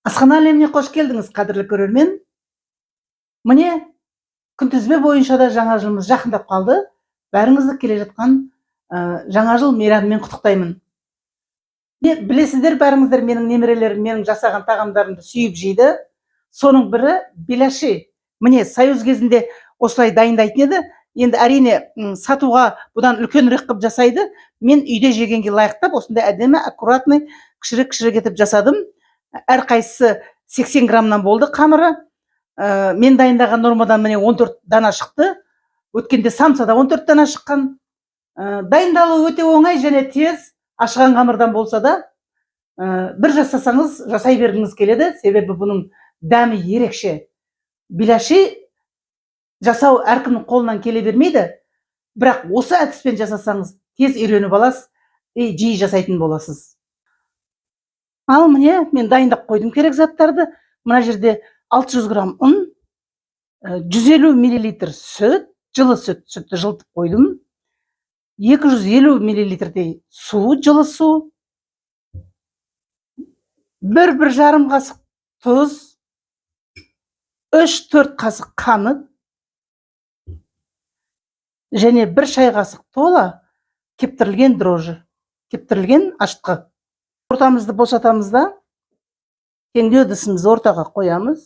Асхана әлеміне қош келдіңіз, қадірлі көрермен. Міне, күнтізбе бойынша да жаңа жылымыз жақындап қалды. Бәріңізді келе жатқан жаңа жыл мейрамымен құттықтаймын. Не, білесіздер, бәріңіздер менің немерелерім менің жасаған тағамдарымды сүйіп жейді. Соның бірі беляши. Міне, союз кезінде осылай дайындайтын еді. Енді әрине сатуға бұдан үлкенірек қылып жасайды. Мен үйде жегенге лайықтап осындай әдемі, аккуратный, кішірек-кішірек етіп жасадым. Әрқайсысы 80 граммнан болды қамыры. Мен дайындаған нормадан міне 14 дана шықты. Өткенде самсада 14 дана шыққан. Дайындалуы өте оңай және тез, ашыған қамырдан болса да, бір жасасаңыз жасай бергіңіз келеді, себебі бұның дәмі ерекше. Беляши жасау әркімнің қолынан келе бермейді, бірақ осы әдіспен жасасаңыз тез үйреніп аласыз и жиі жасайтын боласыз. Ал міне, мен дайындап қойдым керек заттарды. Мына жерде 600 грамм ұн, 150 миллилитр сүт, жылы сүт, сүтті жылытып қойдым. 250 миллилитрдей су, жылы су, бір жарым қасық тұз, 3-4 қасық қант және 1 шай қасық тола кептірілген дрожжи, кептірілген ашытқы. Ортамызды босатамыз да, теңдеу ыдысымызды ортаға қоямыз.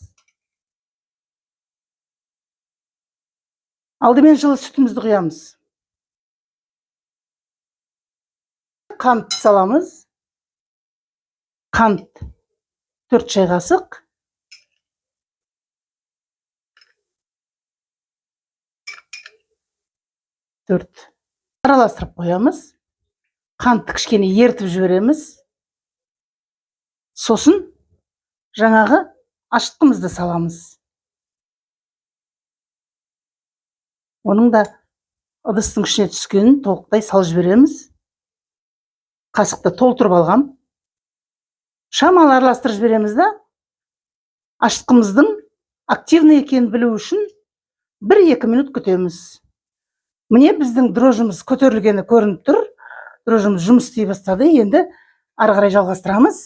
Алдымен жылы сүтімізді құямыз. Қант саламыз. Қант 4 шай қасық. 4. Араластырып қоямыз. Қантты кішкене ерітіп жібереміз. Сосын жаңағы ашытқымызды саламыз. Оның да ыдыстың ішіне түскенін толықтай салып жібереміз. Қасықты толтырып алғам. Шамалы араластырып жібереміз да, ашытқымыздың активный екенін білу үшін 1-2 минут күтеміз. Міне, біздің дрожжымыз көтерілгені көрініп тұр. Дрожжымыз жұмыс істей бастады. Енді ары қарай жалғастырамыз.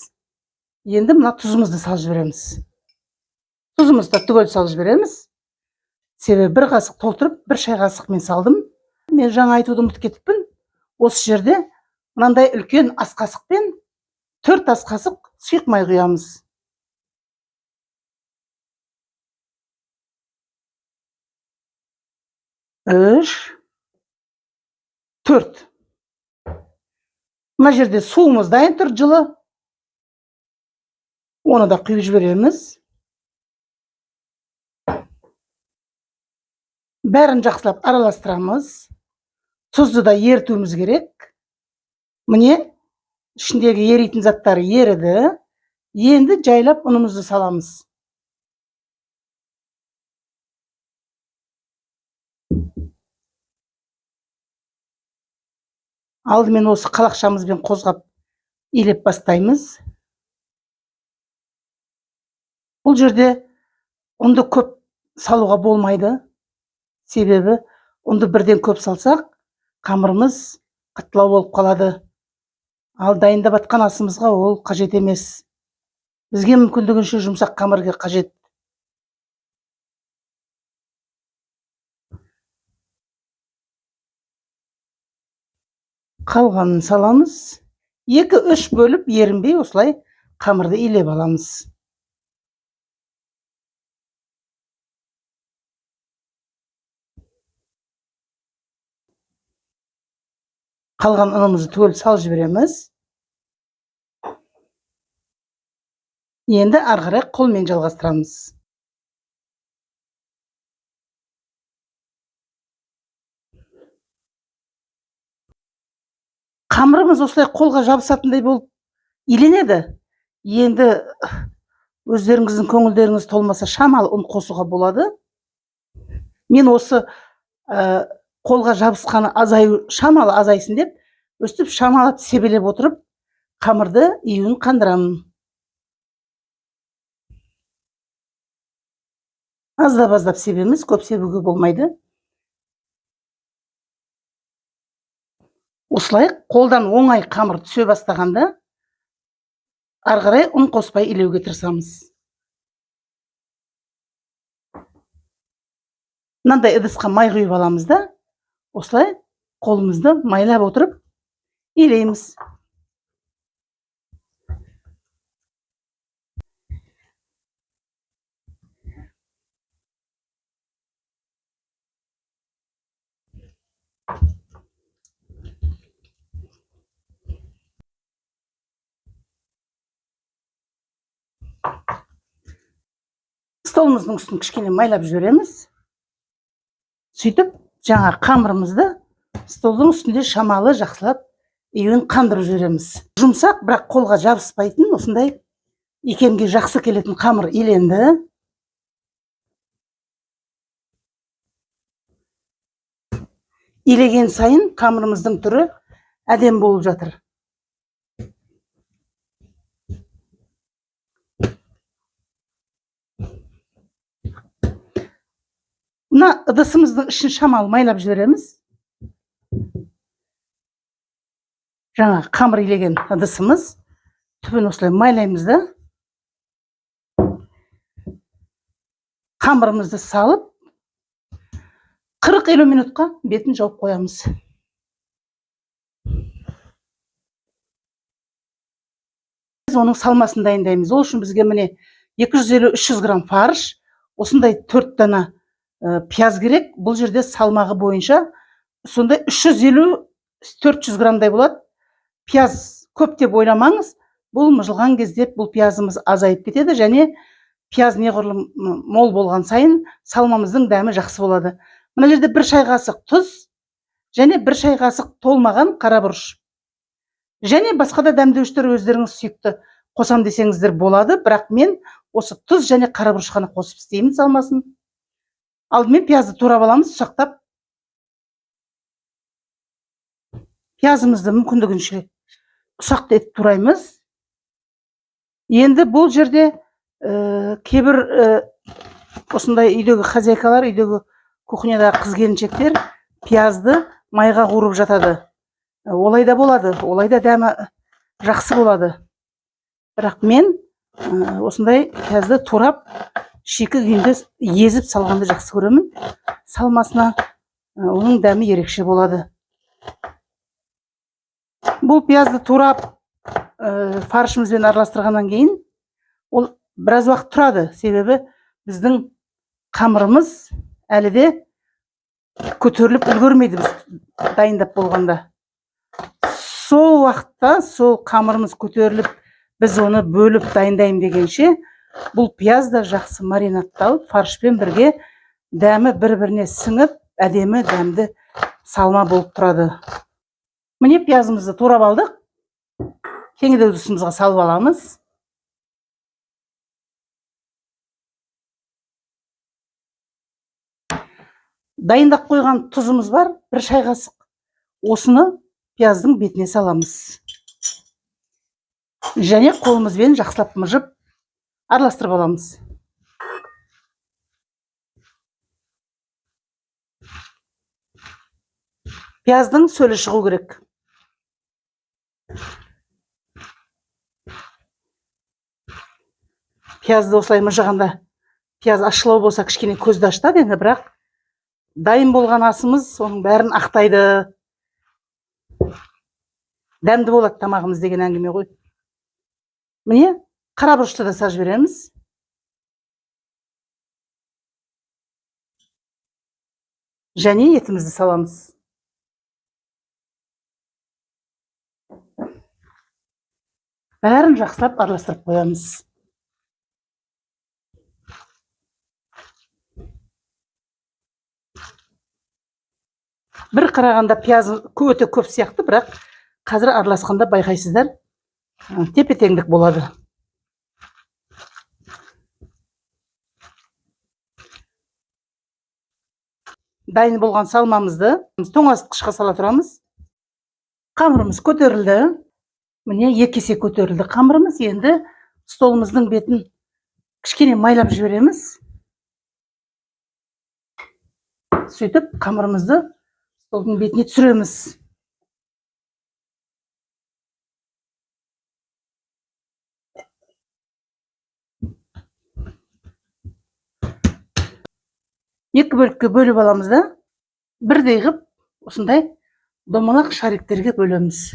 Енді мына тұзымызды салып жібереміз. Тұзымызды да түгел салып жібереміз. Себебі бір қасық толтырып, бір шай қасықмен салдым. Мен жаңа айтуды ұмытып кетіппін. Осы жерде мынандай үлкен ас қасықпен 4 ас қасық сұйық май құямыз. 3, 4. Мына жерде суымыз дайын тұр, жылы. Оны да құйып жібереміз. Бәрін жақсылап араластырамыз. Тұзды да ерітуіміз керек. Міне, ішіндегі еритін заттар еріді. Енді жайлап ұнымызды саламыз. Алдымен осы қалақшамызбен қозғап илеп бастаймыз. Бұл жерде ұнды көп салуға болмайды. Себебі ұнды бірден көп салсақ, қамырымыз қаттылау болып қалады. Ал дайындап атқан асымызға ол қажет емес. Бізге мүмкіндігінше жұмсақ қамыр қажет. Қалғанын саламыз. 2-3 бөліп ерінбей осылай қамырды илеп аламыз. Қалған ұнымызды түгел салып жібереміз. Енді ары қарай қолмен жалғастырамыз. Қамырымыз осылай қолға жабысатындай болып иленеді. Енді өздеріңіздің көңілдеріңіз толмаса шамалы ұн қосуға болады. Мен осы қолға жабысқаны азаю, шамалы азайсын деп, өстіп шамалап себелеп отырып, қамырды июін қандырамын. Аздап-аздап себеміз, көп себуге болмайды. Осылай қолдан оңай қамыр түсе бастағанда Ары қарай ұн қоспай илеуге тырысамыз. Мынандай ыдысқа май құйып аламыз да, осылай қолымызды майлап отырып илейміз. Столымыздың үстін кішкене майлап жібереміз. Сөйтіп жаңа қамырымызды столдың үстінде шамалы жақсылап июін қандырып жібереміз. Жұмсақ, бірақ қолға жабыспайтын, осындай икемге жақсы келетін қамыр иленді. Илеген сайын қамырымыздың түрі әдемі болып жатыр. Мына ыдысымыздың ішін шамалы майлап жібереміз. Жаңа қамыр илеген ыдысымыз түбін осылай майлаймыз да, қамырымызды салып 40-50 минутқа бетін жауып қоямыз. Біз оның салмасын дайындаймыз. Ол үшін бізге міне 250-300 грамм фарш, осындай 4 дана пияз керек. Бұл жерде салмағы бойынша сондай 350-400 граммдай болады. Пияз көп деп ойламаңыз, бұл мыжылған кезде бұл пиязымыз азайып кетеді және пияз неғұрлым мол болған сайын салмамыздың дәмі жақсы болады. Мына жерде 1 шай қасық тұз және 1 шай қасық толмаған қара бұрыш және басқа да дәмдеуіштер өздеріңіз сүйікті қосам десеңіздер болады, бірақ мен осы тұз және қара бұрыш қана қосып істеймін салмасын. Алдымен пиязды турап аламыз, ұсақтап. Пиязымызды мүмкіндігінше ұсақ етіп тураймыз. Енді бұл жерде кейбір осындай үйдегі хозяйкалар, үйдегі кухнядағы қыз келіншектер пиязды майға қуырып жатады. Олай да болады, олай да дәмі жақсы болады. Бірақ мен осындай пиязды турап, шикі күйінде езіп салғанды жақсы көремін. Салмасына оның дәмі ерекше болады. Бұл пиязды турап, фаршымызбен араластырғаннан кейін ол біраз уақыт тұрады. Себебі біздің қамырымыз әлі де көтеріліп үлгермейді біз дайындап болғанда. Сол уақытта сол қамырымыз көтеріліп, біз оны бөліп дайындаймын дегенше, бұл пияз да жақсы маринадталып, фаршпен бірге дәмі бір-біріне сіңіп, әдемі дәмді салма болып тұрады. Міне пиязымызды турап алдық. Кеңдеу ыдысымызға салып аламыз. Дайындап қойған тұзымыз бар, 1 шай қасық. Осыны пияздың бетіне саламыз. Және қолымызбен жақсылап мыжып араластырып аламыз. Пияздың сөлі шығу керек. Пиязды осылай мыжығанда пияз ащылау болса кішкене көзді ашытады енді, бірақ дайын болған асымыз соның бәрін ақтайды. Дәмді болады тамағымыз деген әңгіме ғой. Міне қара бұрышты да салып жібереміз. Және етімізді саламыз. Бәрін жақсылап араластырып қоямыз. Бір қарағанда пияз өте көп сияқты, бірақ қазір араласқанда байқайсыздар, тепе-теңдік болады. Дайын болған салмамызды тоңазытқышқа сала тұрамыз. Қамырымыз көтерілді. Міне 2 есе көтерілді қамырымыз. Енді столымыздың бетін кішкене майлап жібереміз. Сөйтіп қамырымызды столдың бетіне түсіреміз. Екі бөлікке бөліп аламыз да, бірдей қып осындай домалақ шариктерге бөлеміз.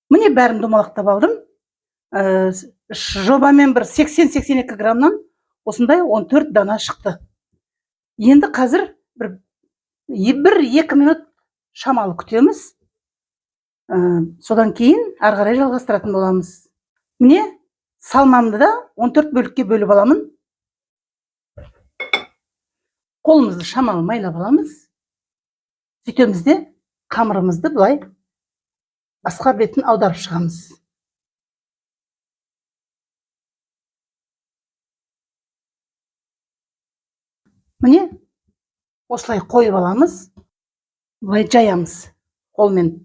Міне, бәрін домалақтап алдым. Жобамен бір 80-82 граммнан осындай 14 дана шықты. Енді қазір бір 2 минут шамалы күтеміз. Содан кейін ары қарай жалғастыратын боламыз. Міне, салмамды да 14 бөлікке бөліп аламын. Қолымызды шамалы майлап аламыз. Сөйтеміз де, қамырымызды былай басқа бетін аударып шығамыз. Міне, осылай қойып аламыз. Былай жаямыз қолмен.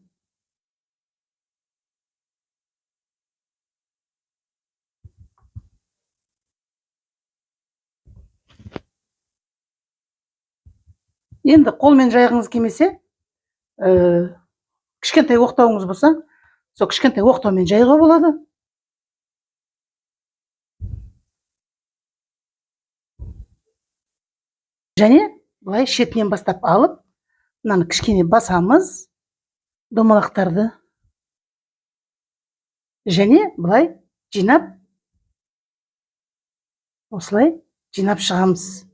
Енді қолмен жайғыңыз келмесе, кішкентай оқтауыңыз болса, сол кішкентай оқтаумен жаюға болады. Және былай шетінен бастап алып, мынаны кішкене басамыз, домалақтарды. Және былай жинап, осылай жинап шығамыз.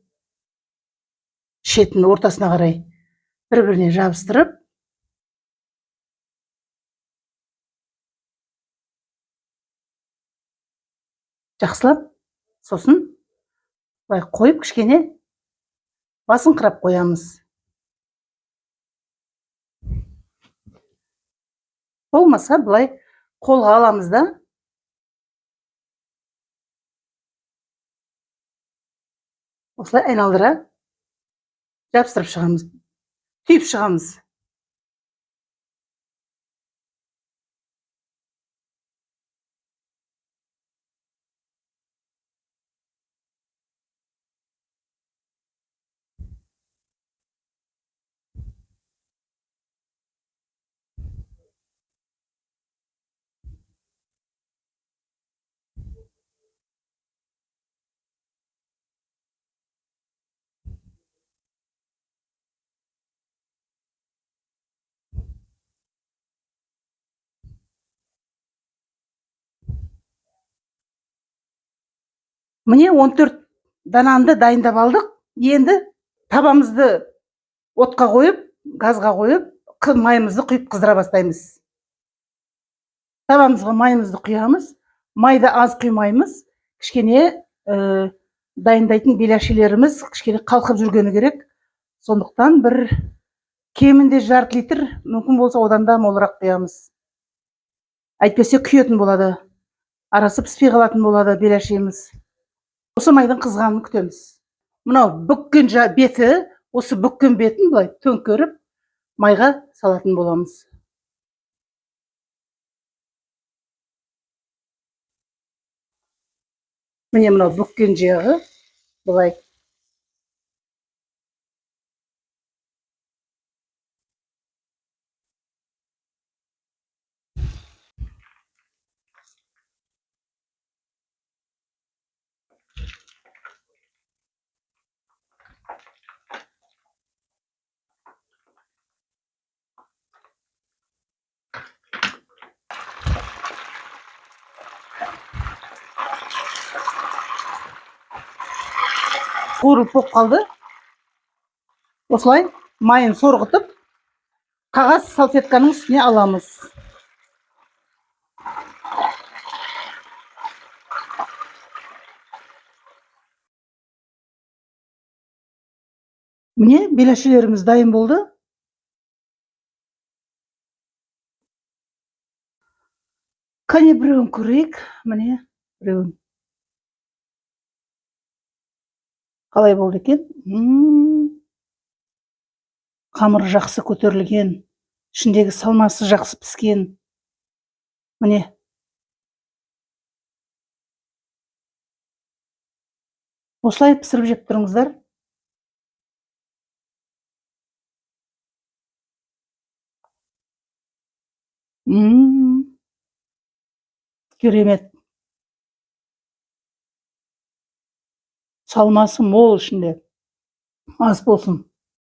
Шетін ортасына қарай бір-біріне жабыстырып, жақсылап, сосын былай қойып кішкене басыңқырап қоямыз. Болмаса былай қолға аламыз да, осылай айналдыра жабыстырып шығамыз, түйіп шығамыз. Міне, 14 дананды дайындап алдық. Енді табамызды отқа қойып, газға қойып, майымызды құйып қыздыра бастаймыз. Табамызға майымызды құямыз. Майды аз құймаймыз. Кішкене дайындайтын беляшелеріміз кішкене қалқып жүргені керек. Сондықтан бір кемінде жарты литр, мүмкін болса одан да молырақ құямыз. Әйтпесе күйетін болады. Арасы піспей қалатын болады беляшеміз. Осы майдың қызғанын күтеміз. Мынау бүккен беті, осы бүккен бетін былай төңкеріп майға салатын боламыз. Міне, мынау бүккен жағы былай. Қуырылып болып қалды. Осылай майын сорғытып, қағаз салфетканың үстіне аламыз. Міне, беляшелеріміз дайын болды. Қане, біреуін көрейік. Міне, біреуін. Қалай болды екен? Қамыры жақсы көтерілген, ішіндегі салмасы жақсы піскен. Міне. Осылай пісіріп жеп тұрыңыздар. Керемет. Салмасы мол ішінде. Ас болсын.